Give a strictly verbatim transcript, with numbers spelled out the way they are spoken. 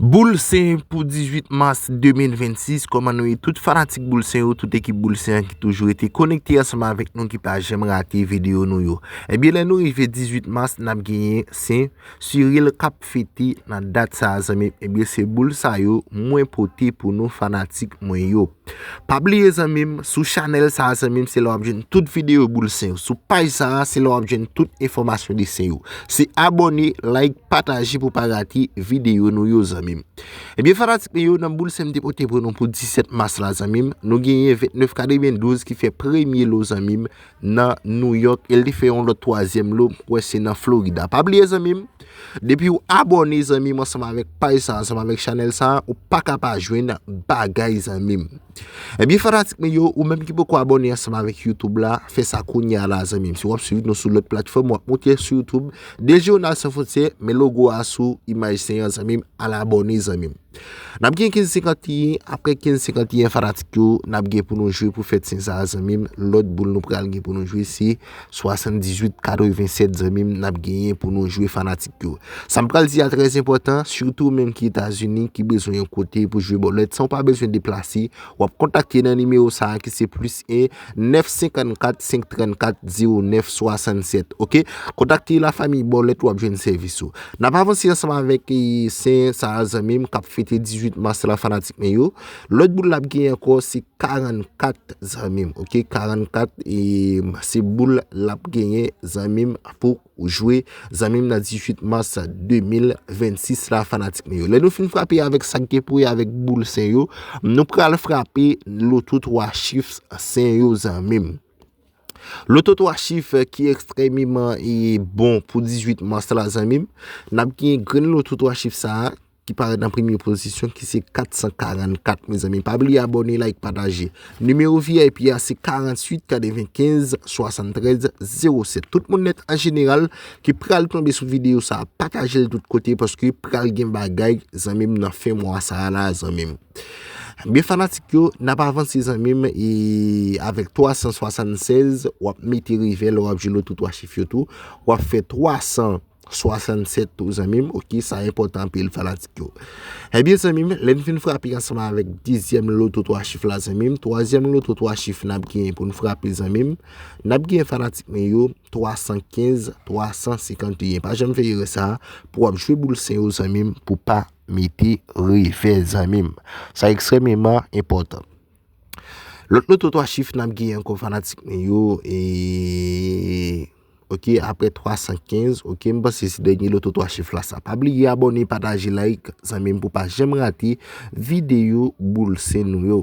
Boul Sen pou dizuit mas de mil vennsis, kòman nou ye tout fanatik Boul Sen yo, tout ekip Boul Sen an ki toujou rete konekte ansanm avèk nou, ki pa janm rate videyo nou yo. Ebyen, lè nou rive dizuit mas, n ap genyen Sen Siril k ap fete nan dat sa a, zanmi m. Ebyen, se boul sa yo mwen pote pou nou fanatik mwen yo. Pa bliye, zanmi m, sou chanèl sa a, zanmi m, se la w ap jwenn tout videyo Boul Sen yo. Sou paj sa a, se la w ap jwenn tout enfòmasyon de Sen yo. Se abòne, like, pataje pou pa rate videyo nou yo, zanmi m. Ebyen, fanatik mwen yo, nan Boul Sen m te pote pou nou pou disèt mas la, zanmi m, nou genyen vennèf katrevendouz ki fè premye lo, zanmi m, nan New York, e l te fè yon lòt twazyèm lo, m kwè se nan Florida. Pa bliye, zanmi m, depi w abòne, zanmi m, ansanm avèk paj sa, ansanm avèk chanèl sa, ou pa ka pa jwenn bagay, zanmi m. Ebyen, fanatik mwen yo, ou menm ki poko abòne ansanm avèk YouTube la, fè sa kounye a la, zanmi m. Si w ap swiv nou sou lòt platfòm, w ap monte sou YouTube, D J Ronald Sans Frontières, men logo a sou imaj Sen an, zanmi m, al abòne, zanmi m. N ap gen kenz senkanteyen, apre kenz senkanteyen, fanatik yo, n ap gen pou nou jwe pou fèt Sen sa a, zanmi m. Lòt boul nou pral gen pou nou jwe, se swasanndizuit katrevensèt, zanmi m, n ap genyen pou nou jwe, fanatik yo. Sa m pral di a trè enpòtan, sitou ou menm ki Etazini, ki bezwen yon kote pou jwe bòlèt, san w pa bezwen deplase, w ap kontakte nan nimewo sa a ki se plis en, nèf senkannkat, senk trannkat, zewo nèf swasannsèt, oke? Kontakte lafanmi bòlèt, w ap jwenn sèvis ou. N ap avanse ansanm avèk, e, Sen sa a, zanmi m, k ap fete dizuit mas la, fanatik mwen yo. Lòt boul l ap genyen ankò, se karannkat, zanmi m, oke? Karannkat, e, se boul l ap genyen, zanmi m, pou jwe, zanmi m, nan dizuit mas de mil vennsis la, fanatik mwen yo. Lè nou fin frape avèk sa k gen pou wè avèk Boul Sen yo, nou pral frape loto twa chif Sen yo, zanmi m. Loto twa chif ki ekstrèmeman, e, bon pou dizuit mas la, zanmi m. N ap gen grenn loto twa chif sa a, ki parèt nan premye pozisyon, ki se kat san karannkat, mezanmi. Pa bliye abòne, like, pataje. Nimewo V I P a se karanntuit katrevenkenz swasanntrèz zewo sèt. Tout moun nèt an jeneral ki pral tonbe sou videyo sa a, pataje l tout kote, paske pral gen bagay, zanmi m, nan fen mwa sa a la, zanmi m. Byen, fanatik yo, n ap avanse, zanmi m, e avèk twa san swasannsèz, w ap mete revè lè w ap jwe loto twa chif yo tou. W ap fè twa san swasannsèt tou, zanmi m, oke, sa enpòtan anpil, fanatik yo. Ebyen, zanmi m, lè n fin frape ansanm avèk dezyèm loto twa chif la, zanmi m, twazyèm loto twa chif n ap genyen pou n frape, zanmi m, n ap genyen, fanatik mwen yo, twa san kenz, twa san senkanteyen. Pa janm fè erè sa a, pou w ap jwe Boul Sen yo, zanmi m, pou pa mete revè, zanmi m. Sa ekstrèmeman enpòtan. Lòt loto twa chif n ap genyen ankò, fanatik mwen yo, e, oke, apre twa san kenz, oke, m panse se dènye loto twa chif la sa. Pa bliye abòne, pataje, like, zanmi m, pou pa janm rate videyo Boul Sen nou yo.